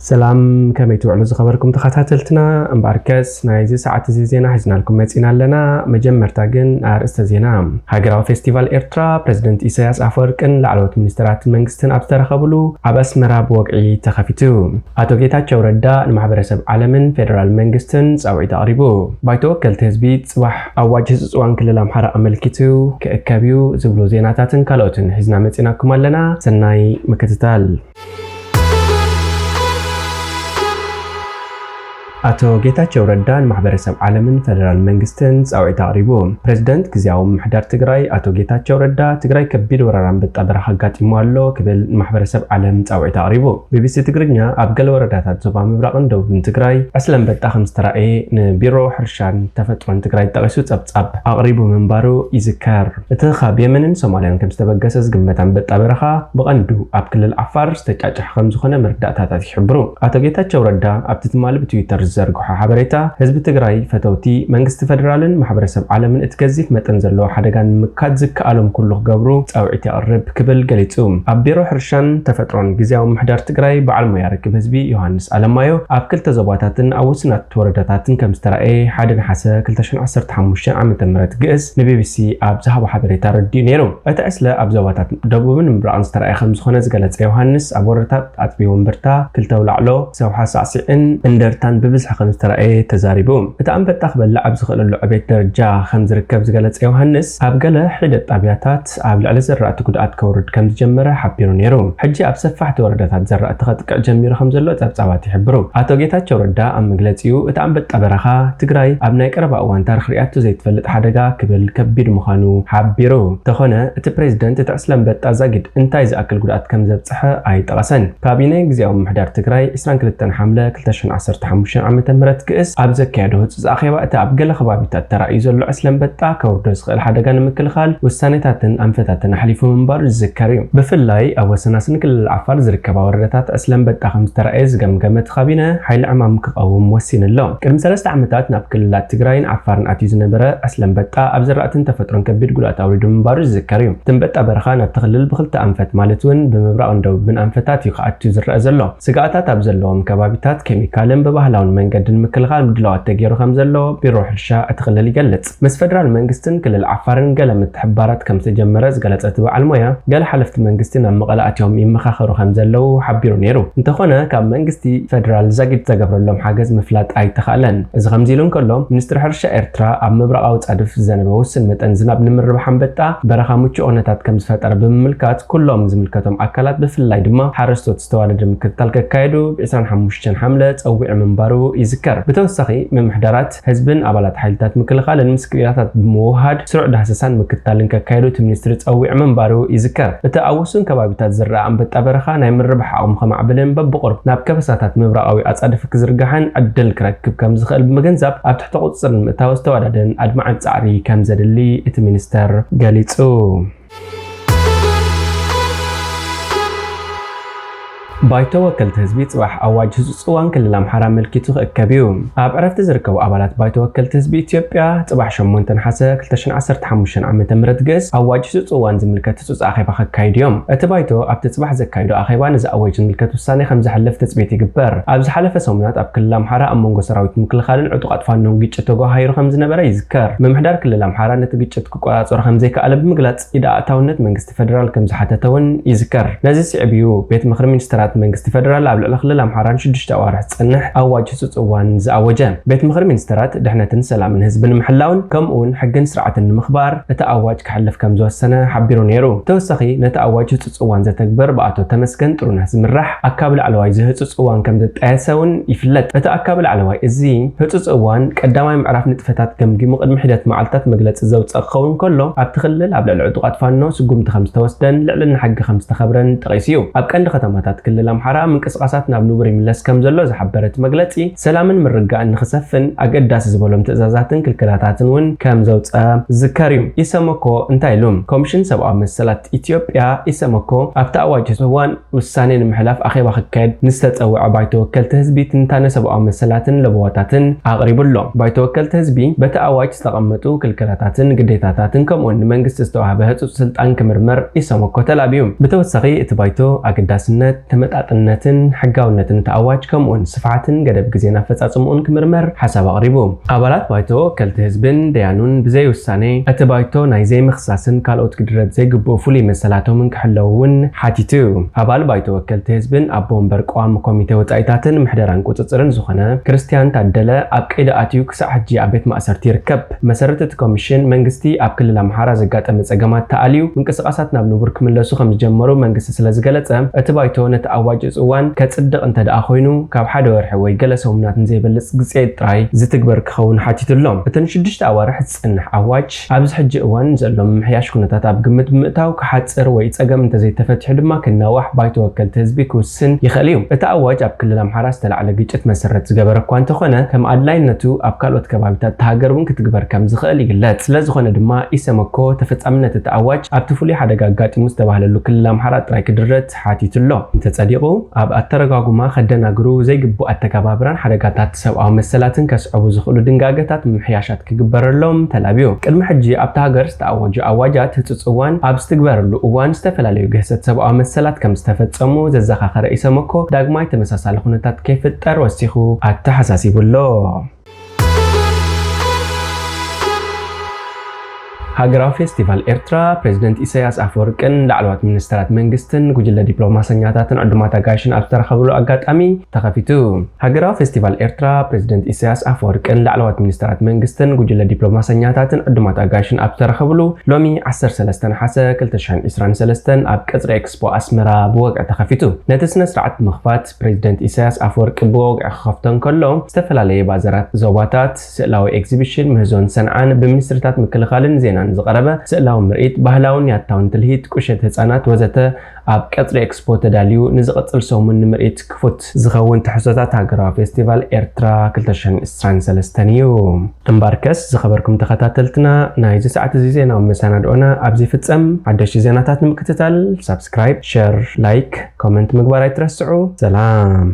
ሰላም፣ ከመይ ትውዕሉ ዝኸበርኩም ተኸታተልትና? እምበኣርከስ ናይዚ ሰዓት እዚ ዜና ሒዝናልኩም መጺና ኣለና። መጀመርታ ግን ኣርእስተ ዜና። ሃገራዊ ፌስቲቫል ኤርትራ ፕሬዚደንት ኢሳያስ ኣፈወርቅን ላዕለዎት ሚኒስትራትን መንግስትን ኣብ ዝተረኸብሉ ኣብ ኣስመራ ብወግዒ ተኸፊቱ። ኣቶ ጌታቸው ረዳ ንማሕበረሰብ ዓለምን ፌደራል መንግስትን ጻውዒት ኣቕሪቡ። ባይቶ ወከልቲ ህዝቢ ጽባሕ ኣዋጅ ህጹጽ እዋን ክልል ኣምሓራ ኣመልኪቱ ክእከብ እዩ ዝብሉ ዜናታትን ካልኦትን ሒዝና መጺናኩም ኣለና። ሰናይ ምክትታል። ኣቶ ጌታቸው ረዳ ንማሕበረሰብ ዓለምን ፌደራል መንግስትን ጻውዒት ኣቕሪቡ። ፕሬዚደንት ግዝያዊ ምምሕዳር ትግራይ ኣቶ ጌታቸው ረዳ ትግራይ ከቢድ ወረራ ኣንበጣ በረኻ ኣጋጢሙ ኣሎ ክብል ንማሕበረሰብ ዓለም ጻውዒት ኣቕሪቡ። ቢቢሲ ትግርኛ ኣብ ገለ ወረዳታት ዞባ ምብራቕን ደቡብን ትግራይ ዕስለ ኣንበጣ ከም ዝተራእየ ንቢሮ ሕርሻን ተፈጥሮን ትግራይ ጠቒሱ ጸብጻብ ኣቕሪቡ ምንባሩ ይዝከር። እቲ ካብ የመንን ሶማልያን ከም ዝተበገሰ ዝግመት ኣንበጣ በረኻ ብቐንዱ ኣብ ክልል ዓፋር ዝተጫጭሐ ከም ዝኾነ መረዳእታታት ይሕብሩ። ኣቶ ጌታቸው ረዳ ኣብቲ ትማሊ ብትዊተር ዝዘርግሖ ሓበሬታ፣ ህዝቢ ትግራይ፣ ፈተውቲ መንግስቲ ፌደራልን ማሕበረሰብ ዓለምን እቲ ገዚፍ መጠን ዘለዎ ሓደጋ ንምምካት ዝከኣሎም ኩሉ ክገብሩ ጻውዒት የቕርብ ክብል ገሊጹ። ኣብ ቢሮ ሕርሻን ተፈጥሮን ግዝያዊ ምምሕዳር ትግራይ በዓል ሞያ ርክብ ህዝቢ ዮሃንስ ኣለማዮ ኣብ ክልተ ዞባታትን ኣብ ውሱናት ወረዳታትን ከም ዝተራእየ ሓደ ነሓሰ ክልተ ሽሕን ዓሰርተ ሓሙሽተን ዓመተ ምህረት ግእዝ ንቢቢሲ ኣብ ዝሃቦ ሓበሬታ ኣረዲኡ ነይሩ። እቲ ዕስለ ኣብ ዞባታት ደቡብን ምብራቕን ዝተራእየ ከም ዝኾነ ዝገለጸ ዮሃንስ፣ ኣብ ወረዳታት ኣጽቢ ወንበርታ፣ ክልተ ኣውላዕሎ፣ ሰውሓ ሳዕሲዕን እንደርታን ብብዝሒ ከም ዝተራእየ ተዛሪቡ። እቲ ኣንበጣ ክበልዕ ኣብ ዝኽእለሉ ዕቤት ደረጃ ከም ዝርከብ ዝገለጸ ዮሃንስ፣ ኣብ ገለ ሒደት ጣብያታት ኣብ ልዕሊ ዘራእቲ ጉድኣት ከውርድ ከም ዝጀመረ ሓቢሩ ነይሩ። ሕጂ ኣብ ሰፋሕቲ ወረዳታት ዘራእቲ ከጥቅዕ ጀሚሩ ከም ዘሎ ጸብጻባት ይሕብሩ። ኣቶ ጌታቸው ረዳ ኣብ መግለጺኡ፣ እቲ ኣንበጣ በረኻ ትግራይ ኣብ ናይ ቀረባ እዋን ታሪኽ ሪኣቶ ዘይትፈልጥ ሓደጋ ክብል ከቢድ ምዃኑ ሓቢሩ። እንተኾነ፣ እቲ ፕሬዚደንት እቲ ዕስለ ኣንበጣ ዛጊድ እንታይ ዝኣክል ጉድኣት ከም ዘብጽሐ ኣይጠቐሰን። ካቢነ ግዝያዊ ምምሕዳር ትግራይ ዕስራን ክልተን ሓምለ ክልተ ሽሕን ዓሰርተ ሓሙሽተን ዓመተ ምህረት ግእዝ ኣብ ዘካየዶ ህጹጽ ኣኼባ፣ እቲ ኣብ ገለ ከባቢታት ተራእዩ ዘሎ ዕስለ ኣንበጣ ከውርዶ ዝኽእል ሓደጋ ንምክልኻል ውሳኔታትን ኣንፈታትን ኣሕሊፉ ምንባሩ ዝዝከር እዩ። ብፍላይ ኣብ ወሰናስን ክልል ዓፋር ዝርከባ ወረዳታት ዕስለ ኣንበጣ ከም ዝተራእየ ዝገምገመ እቲ ካቢነ፣ ሓይሊ ዕማም ክቐውም ወሲኑ ኣሎ። ቅድሚ ሰለስተ ዓመታት ናብ ክልላት ትግራይን ዓፋርን ኣትዩ ዝነበረ ዕስለ ኣንበጣ ኣብ ዘራእትን ተፈጥሮን ከቢድ ጉድኣት ኣውሪዱ ምንባሩ ዝዝከር እዩ። እቲ ኣንበጣ በረኻ ናብቲ ክልል ብኽልተ ኣንፈት ማለት እውን ብምብራቕን ደቡብን ኣንፈታት እዩ ክኣቱ ዝረአ ዘሎ። ስግኣታት ኣብ ዘለዎም ከባቢታት ኬሚካልን ብባህላውን መንገዲ ንምክልኻል ምድላዋት ተገይሩ ከም ዘሎ ቢሮ ሕርሻ እቲ ክልል ይገልጽ። ምስ ፌደራል መንግስትን ክልል ዓፋርን ገለ ምትሕብባራት ከም ዝተጀመረ ዝገለጸ እቲ በዓል ሞያ፣ ገለ ሓለፍቲ መንግስቲ ናብ መቐለ ኣትዮም ይመኻኸሩ ከም ዘለዉ ሓቢሩ ነይሩ። እንተኾነ፣ ካብ መንግስቲ ፌደራል ዛጊድ ዝተገብረሎም ሓገዝ ምፍላጥ ኣይተኻእለን። እዚ ከምዚ ኢሉ እንከሎ፣ ሚኒስትሪ ሕርሻ ኤርትራ ኣብ ምብራቓዊ ጻድፍ ዝዘነበ ውሱን መጠን ዝናብ ንምርባሕ ኣንበጣ በረኻ ምቹእ ኩነታት ከም ዝፈጠረ ብምምልካት፣ ኩሎም ዝምልከቶም ኣካላት ብፍላይ ድማ ሓረስቶት ዝተዋደደ ምክትታል ከካየዱ ብ ዕስራን ሓሙሽተን ሓምለ ጸዊዑ ምንባሩ ይዝከር። ብተወሳኺ ምምሕዳራት ህዝብን ኣባላት ሓይልታት ምክልኻልን ምስ ክኢላታት ብምውህሃድ ስሩዕ ዳህሰሳን ምክትታልን ከካየዱ እቲ ሚኒስትሪ ጸዊዑ ምንባሩ ይዝከር። እቲ ኣብ ውሱን ከባቢታት ዝረኣ ኣንበጣ በረኻ ናይ ምርባሕ ዓቕሙ ከማዕብልን በብቑሩብ ናብ ከበሳታት ምብራቓዊ ኣጻድፍ ክዝርጋሕን ዕድል ክረክብ ከም ዝኽእል ብምግንዛብ ኣብ ትሕቲ ቁጽጽር ንምእታው ዝተዋደደን ኣድማዕን ጻዕሪ ከም ዘድሊ እቲ ሚኒስተር ገሊጹ። ባይቶ ወከልቲ ህዝቢ ጽባሕ ኣዋጅ ህጹጽ እዋን ክልል ኣምሓራ ኣመልኪቱ ክእከብ እዩ። ኣብ ዕረፍቲ ዝርከቡ ኣባላት ባይቶ ወከልቲ ህዝቢ ኢትዮጵያ ጽባሕ ሸሞንተ ነሓሰ ክልተ ሽሕን ዓሰርተ ሓሙሽተን ዓመተ ምህረት ግእዝ ኣዋጅ ህጹጽ እዋን ዝምልከት ህጹጽ ኣኼባ ከካይዱ እዮም። እቲ ባይቶ ኣብቲ ጽባሕ ዘካይዶ ኣኼባ ነዚ ኣዋጅ ዝምልከት ውሳኔ ከም ዘሕልፍ ትጽቢት ይግበር። ኣብ ዝሓለፈ ሰሙናት ኣብ ክልል ኣምሓራ ኣብ መንጎ ሰራዊት ምክልኻልን ዕጡቓት ፋኖን ግጭት ተጓሃሂሩ ከም ዝነበረ ይዝከር። ምምሕዳር ክልል ኣምሓራ ነቲ ግጭት ክቆጻጸሮ ከም ዘይከኣለ ብምግላጽ፣ ኢድ ኣእታውነት መንግስቲ ፌደራል ከም ዝሓተተ እውን ይዝከር። ነዚ ስዒቡ እዩ ቤት ምኽሪ ሚኒስተራት መንግስቲ ፌደራል ኣብ ልዕሊ ክልል ኣምሓራን ሽዱሽተ ኣዋርሕ ዝጸንሕ ኣዋጅ ህጹጽ እዋን ዝኣወጀ። ቤት ምኽሪ ሚኒስተራት ድሕነትን ሰላምን ህዝቢ ንምሕላውን ከምኡ እውን ሕግን ስርዓትን ንምኽባር እቲ ኣዋጅ ክሕልፍ ከም ዝወሰነ ሓቢሩ ነይሩ። ተወሳኺ ነቲ ኣዋጅ ህጹጽ እዋን ዘተግብር ብኣቶ ተመስገን ጥሩነህ ዝምራሕ ኣካቢ ላዕለዋይ እዚ ህጹጽ እዋን ከም ዘጣየሰ እውን ይፍለጥ። እቲ ኣካቢ ላዕለዋይ እዚ ህጹጽ እዋን ቀዳማይ ምዕራፍ ንጥፈታት ገምጊሙ ቅድሚ ሒደት መዓልታት መግለጺ ዘውጽእ ክኸውን ከሎ፣ ኣብቲ ክልል ኣብ ልዕሊ ዕጡቓት ፋኖ ስጉምቲ ከም ዝተወስደን ልዕልና ሕጊ ከም ዝተኸብረን ጠቒሱ እዩ። ኣብ ቀንዲ ከተማታት ክልል ኣምሓራ ምንቅስቓሳት ናብ ንቡር ይምለስ ከም ዘሎ ዝሓበረ እቲ መግለጺ፣ ሰላምን ምርግጋእን ንኽሰፍን ኣገዳሲ ዝበሎም ትእዛዛትን ክልከላታትን እውን ከም ዘውጽአ ዝዝከር እዩ። ኢሰመኮ እንታይ ኢሉ? ኮሚሽን ሰብኣዊ መሰላት ኢትዮጵያ፣ ኢሰመኮ፣ ኣብቲ ኣዋጅ እዋን ውሳኔ ንምሕላፍ ኣኼባ ክካየድ ንዝተጸውዐ ባይቶ ወከልቲ ህዝቢ ትንታነ ሰብኣዊ መሰላትን ለበዋታትን ኣቕሪቡ ኣሎ። ባይቶ ወከልቲ ህዝቢ በቲ ኣዋጅ ዝተቐመጡ ክልከላታትን ግዴታታትን ከምኡውን ንመንግስቲ ዝተዋህበ ህጹጽ ስልጣን ክምርመር ኢሰመኮ ተላብዩ። ብተወሳኺ እቲ ባይቶ ኣገዳስነት፣ ተመ- ተመጣጥነትን ሕጋውነትን እቲ ኣዋጅ ከምኡውን ስፍሓትን ገደብ ግዜን ኣፈጻጽምኡን ክምርመር ሓሳብ ኣቕሪቡ። ኣባላት ባይቶ ወከልቲ ህዝብን ደያኑን ብዘይ ውሳኔ እቲ ባይቶ ናይ ዘይምኽሳስን ካልኦት ክድረት ዘይግብኡ ፍሉይ መሰላቶምን ክሕለዉ እውን ሓቲቱ። ኣባል ባይቶ ወከልቲ ህዝብን ኣቦ ወንበር ቀዋሚ ኮሚቴ ወጻኢታትን ምሕደራን ቁጽጽርን ዝኾነ ክርስቲያን ታደለ ኣብ ቀይዲ ኣትዩ ክሳዕ ሕጂ ኣብ ቤት ማእሰርቲ ይርከብ። መሰረት እቲ ኮሚሽን መንግስቲ ኣብ ክልል ኣምሓራ ዘጋጠመ ጸገማት ተኣልዩ ምንቅስቃሳት ናብ ንቡር ክምለሱ ከም ዝጀመሩ መንግስቲ ስለ ዝገለጸ እቲ ባይቶ ነቲ ኣዋጅ እዚ እዋን ከጽድቕ እንተ ደኣ ኮይኑ ካብ ሓደ ወርሒ ወይ ገለ ሰሙናት ንዘይበልጽ ግዜ ጥራይ ዝትግበር ክኸውን ሓቲቱ ኣሎ። እቲ ንሽዱሽተ ኣዋርሕ ዝጸንሕ ኣዋጅ ኣብዚ ሕጂ እዋን ዘሎ ምምሕያሽ ኩነታት ኣብ ግምት ብምእታው ክሓጽር ወይ ጸገም እንተዘይተፈቲሑ ድማ ክናዋሕ ባይቶ ወከልቲ ህዝቢ ክውስን ይኽእል እዩ። እቲ ኣዋጅ ኣብ ክልል ኣምሓራ ዝተላዕለ ግጭት መሰረት ዝገበረ እኳ እንተኾነ ከም ኣድላይነቱ ኣብ ካልኦት ከባቢታት እታ ሃገር እውን ክትግበር ከም ዝኽእል ይግለጽ። ስለ ዝኾነ ድማ ኢሰመኮ ተፈጻምነት እቲ ኣዋጅ ኣብቲ ፍሉይ ሓደጋ ኣጋጢሙ ዝተባህለሉ ክልል ኣምሓራ ጥራይ ክድረት ሓቲቱ ኣሎ። እንተጸዲቑ ኣብ ኣተረጓጉማ ከደናግሩ ዘይግቡእ ኣተገባብራን ሓደጋታት ሰብኣዊ መሰላትን ከስዕቡ ዝኽእሉ ድንጋገታት ምምሕያሻት ክግበረሎም ተላብዩ። ቅድሚ ሕጂ ኣብታ ሃገር ዝተኣወጁ ኣዋጃት ህጹጽ እዋን ኣብ ዝትግበረሉ እዋን ዝተፈላለዩ ግህሰት ሰብኣዊ መሰላት ከም ዝተፈጸሙ ዘዘኻኸረ ኢሰመኮ ዳግማይ ተመሳሳሊ ኩነታት ከይፍጠር ወሲኹ ኣተሓሳሲቡ ኣሎ። ሃገራዊ ፌስቲቫል ኤርትራ ፕሬዚደንት ኢሳያስ ኣፈወርቅን ላዕለዋት ሚኒስተራት መንግስትን ጉጅለ ዲፕሎማሰኛታትን ዕዱማት ኣጋይሽን ኣብ ዝተረኸብሉ ኣጋጣሚ ተኸፊቱ። ሃገራዊ ፌስቲቫል ኤርትራ ፕሬዚደንት ኢሳያስ ኣፈወርቅን ላዕለዋት ሚኒስተራት መንግስትን ጉጅለ ዲፕሎማሰኛታትን ዕዱማት ኣጋይሽን ኣብ ዝተረኸብሉ ሎሚ ዓሰርተ ሰለስተ ነሓሰ ክልተ ሽሕን ዕስራን ሰለስተን ኣብ ቀጽሪ ኤክስፖ ኣስመራ ብወግዒ ተኸፊቱ። ነቲ ስነ ስርዓት ምኽፋት ፕሬዚደንት ኢሳያስ ኣፈወርቂ ብወግዒ ክኸፍቶ እንከሎ ዝተፈላለየ ባዛራት ዞባታት፣ ስእላዊ ኤግዚቢሽን ምህዞን ሰንዓን ብሚኒስትሪታት ምክልኻልን ዜናን ዝቐረበ ስእላዊ ምርኢት፣ ባህላውን ያታውን ትልሂት፣ ቁሸት ህጻናት ወዘተ ኣብ ቀጽሪ ኤክስፖ ተዳልዩ ንዝቕጽል ሰሙን ንምርኢት ክፉት ዝኸውን ትሕዝቶታት ሃገራዊ ፌስቲቫል ኤርትራ ክልተ ሽሕን ዕስራን ሰለስተን እዩ። እምበርከስ ዝኸበርኩም ተኸታተልትና ናይዚ ሰዓት እዚ ዜናዊ መሰናድኦና ኣብዚ ይፍጸም። ሓደሽቲ ዜናታት ንምክትታል ሳብስክራይብ፣ ሸር፣ ላይክ፣ ኮመንት ምግባር ኣይትረስዑ። ሰላም።